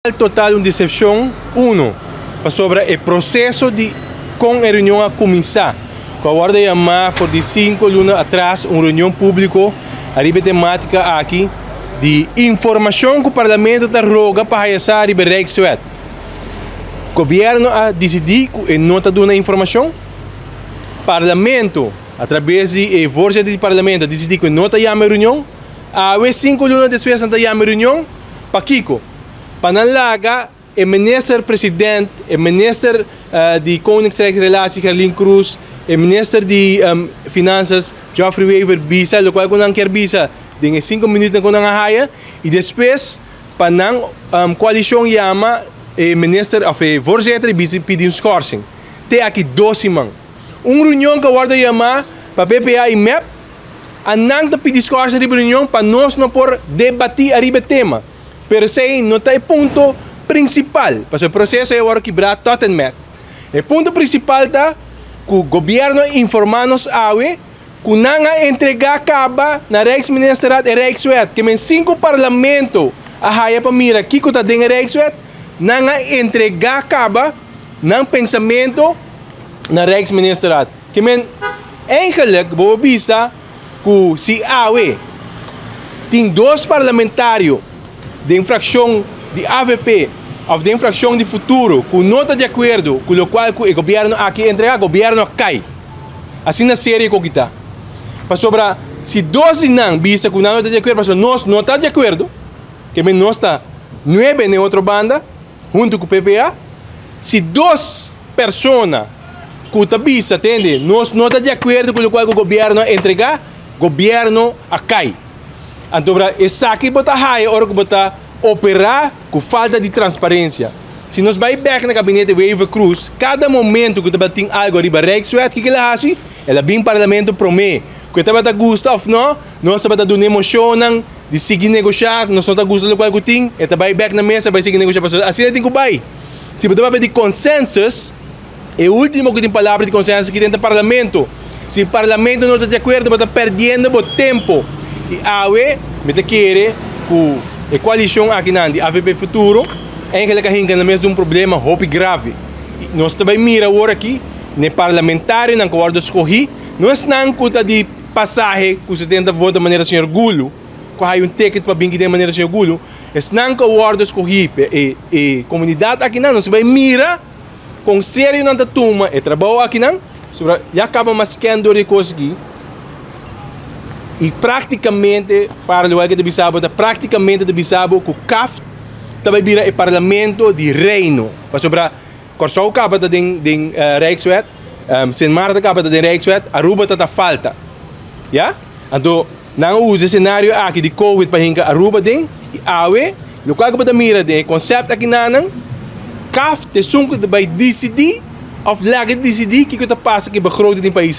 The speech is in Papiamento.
Total un decepcion, uno, pasobra e proceso di con e reunion a cuminsa, cu a wordo yama for di 5 luna atras un reunion publico ariba e tematica aki di informacion cu Parlamento ta roga pa haya riba Rijkswet. Gobierno a dicidi cu e no ta duna informacion. Parlamento, atraves di e voorzitter di Parlamento, a dicidi cu no ta yama reunion. Awe, 5 luna despues, nan ta yama reunion. Pakico? Pa nan laga e minister president, e minister di Koningsrijksrelatie Gerlien Croes, e minister di Finanzas Geoffrey Wever bisa, loke cu nan kier bisa, den 5 minuut cu nan haya, y despues pa nan coalicion yama e minister of e voorzitter bisa pidi un schorsing. Te aki 2 siman. Un reunion cu a wordo yama pa PPA y MEP, y nan ta pidi schorsing di reunion pa nos no por debati ariba e tema. Pero esey no ta e punto principal. Pasobra e proceso a wordo kibra tot en met. E punto principal ta cu gobierno a informa nos awe cu nan a entrega caba na Rijksministerraad e Rijkswet. Kiermen sin cu Parlamento a haya pa mira kico ta den Rijkswet, nan a entrega caba nan pensamento na Rijksministerraad. Kiermen eigenlijk bo bisa cu si awe tin dos parlamentario di fraccion di AVP of di fraccion di Futuro cu no ta di acuerdo cu loke cu e gobierno aki a entrega, gobierno a cay. Asina serio cu ta. Pasobra si dos nan bisa cu no ta di acuerdo, pasobra nos no ta di acuerdo, kiermen nos ta nuebe na otro banda, hunto cu PPA, si dos persona cu ta bisa, tende, nos no ta di acuerdo cu loke gobierno a entrega, gobierno a cay. Anto, esaki bo ta haya ora cu bo ta opera cu falta di transparencia. Si nos bay back na gabinete Wever Croes, cada momento cu tin algo riba Rijkswet, kico el a haci? El a bin Parlamento prome. Cu tabata gusta of no, nos tabata duna mocion di sigui negocia, nos no ta gusta loke cu tin, e ta bay back na mesa, bay sigui negocia. Asina tin cu bay. Si bo bay di consensus, e ultimo cu tin palabra di consenso aki den Parlamento. Si Parlamento no ta di acuerdo, bo ta perdiendo tempo. Y awe, mi ta kere cu e coalicion aki na di AVP Futuro, eigenlijk a hinca na mes un problema hopi grave. Nos tambe mira awor aki, e parlamentarionan cu a wordo scogi, no ta cu ta di pasahe cu 70 voto manera señor Gulo, cu hay un ticket pa bin di manera señor Gulo, esnan cu a wordo scogi e comunidad aki nan, nos bay mira con serio nan ta tuma e trabou aki nan, sobre ya caba mas kendo di cos aki. Y practicamente, para lugar cu bisa bo, practicamente ta bisa bo cu CAFT tambe bira e Parlamento di Reino. Pasobra Corsou caba ta den Rijkswet, Sint Maarten caba ta den Rijkswet, Aruba ta falta. Ja? Anto, nan usa scenario aki di COVID pa hinca Aruba den, y awe, loke cu bo mira den concept aki nan, CAFT ta esun cu bay dicidi of laga dicidi kico ta pasa cu begroting di pais Aruba.